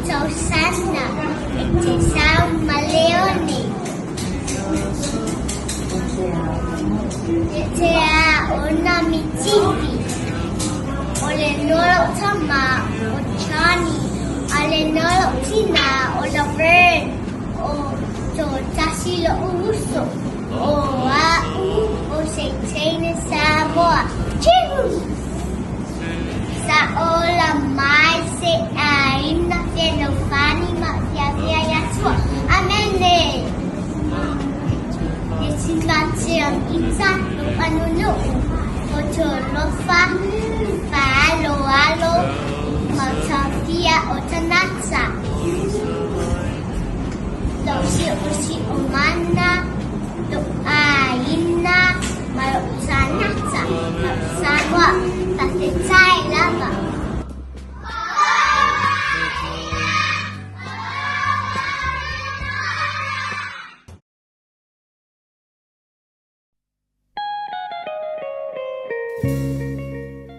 Josanna e te sau ma Leone. E te a o na mitifi. O le nolo tama o Johnny. A le nolo tina o Laverne. O to tasi lo uso. O a'u o Seitene Samoa. Chihu! Sa ola mai se aina fealofani ma fiafia i Atua. Amene! E timatia ita lo panunu'u o to lofa fa'aloalo ma tafia o tanata. Lou si'osi'omana, lou ʻāina ma lou tānata, ma lou Samoa, faafetai lava.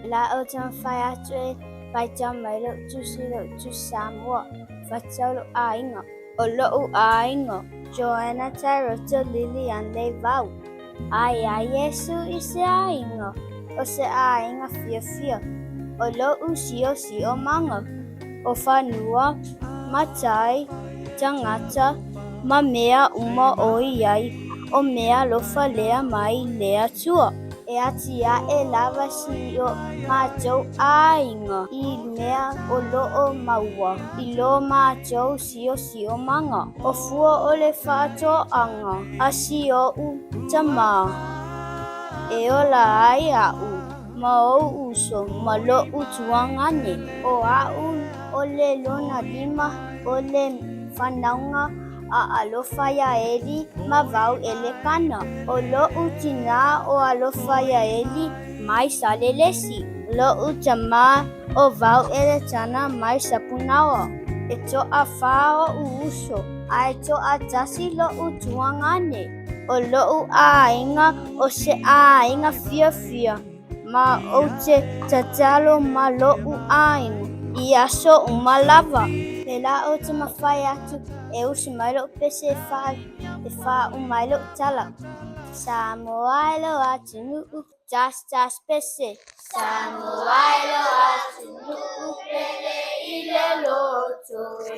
La ou taumafai atu e faitau mai lou tusi lou tusi Samoa, faitau lou aiga. O lo'u aiga, Joanna Tyrota Lilian Leivau. A iā Iesū i se aiga, o se aiga fiafia, o lo'u siosiomaga, o fanua, matai, tagata, ma mea uma o i ai, o mea alofa lea mai le Atua. E atiae lava si o matou aiga i mea o lo'o maua i lo matou siosiomaga. O fua o le faatoaga a si o'u tamā, e ola ai a'u ma ou uso ma lo'u tuagane. O a'u o le lona lima o le whanaunga a alofa iā Eli ma wau Elekana. O lo'u tinā o alofa iā Eli mai Salelesi. Lo'u tamā o wau Eletana mai Sapunaoa. E toawhā o'u uso, a e toatasi lo'u tuagane. O lo'u āiga o se āiga fiafia, ma ou te tatalo ma lo'u āiga i aso uma lava. Pēlā ou te mawhai atu e usu mai lo'u pese e whaauma ai lo'u tala. Samoa e lo atunuu, tas tas pese. Samoa e lo atunuu, pele i le loto e.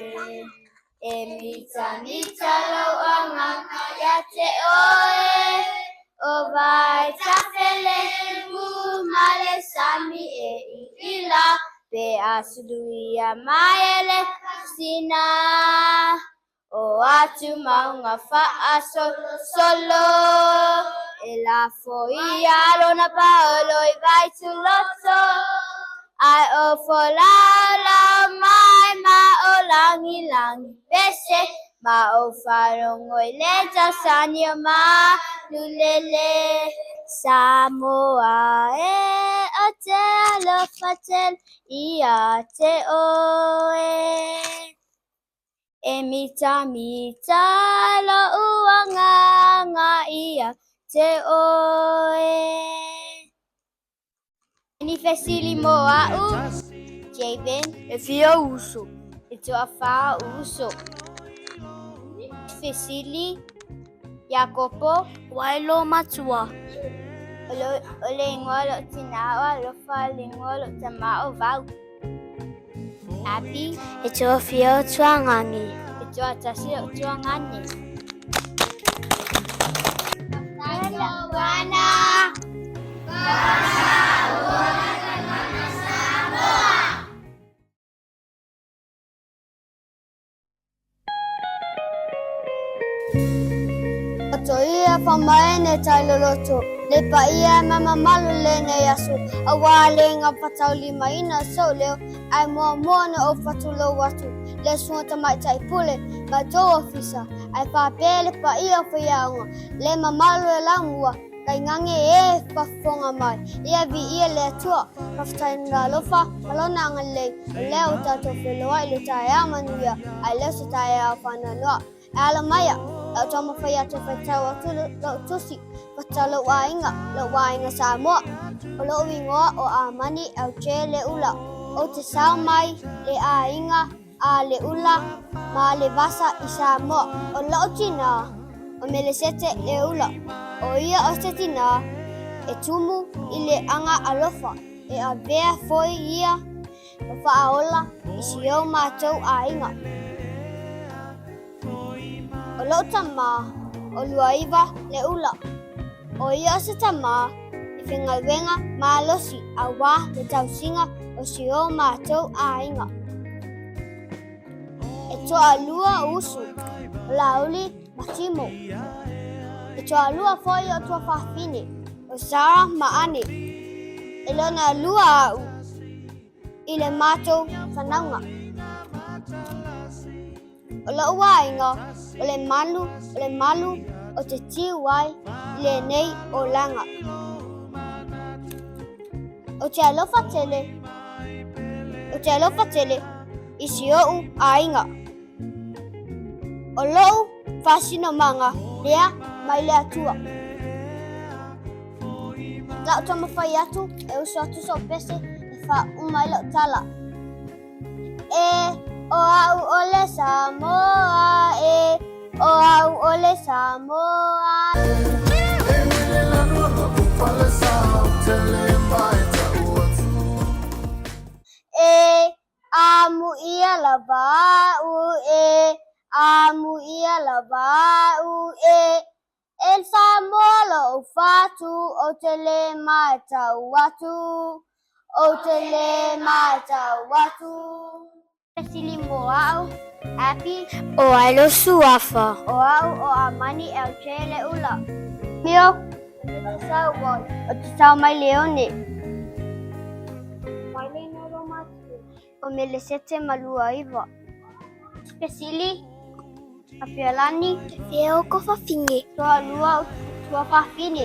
E mitamita lou agaga ia te oe, O Vaitafelepu ma le sami e iila, Pe a suluia mai e le sina, O atu maunga faasolosolo, E lafo ia lona paolo i Vaituloto, Ae o folaulau mai ma o Langilangi pese, Ma o faalogo i le tausani o Manulele. Samoa e, o te alofa tele ia te oe. E mitamita lo'u agaga ia te oe. Ni fesili mo a'u, Javen. E fia ou uso? E toawhā o'u uso. Fesili, Iakopo. Wai lo matua? O le ingoa o lo'u tinā o Alofa, o le ingoa o lo'u tamā o Vau. Abby. E toafia ou tuagane? E toatasi o'u tuagane. To ia whamaene tai loloto, le paia ma mamalu lenei aso, auā le gafataulimaina sou leo, ae muamua ona ou fatulou atu, le susuga tamaitai pule ma tou ofisa, ae faapea le paia o faiaoga, le mamalu e laumua, Tainane e faafofoga mai, ia viia le Atua, faafetai i Lona alofa ma Lona agalelei, o lea ua tatou feiloai i le taeao manuia, a e le o se taeao faanoanoa. E ala maia, lau taumafai atu e faitau atu lou tusi, faatau lou aiga, lou aiga Samoa. O lou igoa o Amani Autele Ula. Ou te sao mai le aiga. a Leʻula ma Levasa i Samoa. ʻO loʻu tinā, ʻo Melesete Leʻula, ʻo ia o se tinā e tumu i le aga alofa e avea foi ia ma faaola i si o matou aiga. ʻO loʻu tama, ʻo Luaiwa Leʻula, ʻo ia o se tama e faigaluega malosi auā le tausiga o si o matou aiga. E toalua usu, ʻo Lāuli ma Timo. E toalua foi oʻu tuafafine, ʻo Sarah ma Ane. E lona lua aʻu i le matou whanauga. ʻO loʻu aiga, ʻo le malu, ʻo le malu o te tiu ai i lenei olaga. ʻO te alofa tele, ʻo te alofa tele i si oʻu aiga. ʻO loʻu faasinomaga lea mai le Atua. Laʻu taumafai atu e uso atu soʻu pese e faauma ai laʻu tala. E, ʻo aʻu ʻo le Samoa, e, ʻo aʻu ʻo le Samoa. E, amuia lava aʻu, e, amuia lava aʻu, e. E Samoa loʻu fatu, ou te le matau atu, ou te le matau atu. Fesili mo aʻu, Abby. ʻO ai lou suafa? ʻO aʻu ʻo Amani LJ Leʻula. Mio, ʻo te sau ʻoe, ʻo te sau mai Leone. Mai le inoa matua. ʻO Melesete ma Luaiwa. Fesili, Apialani. Fea o ko fafine? Toalua o tuafafine.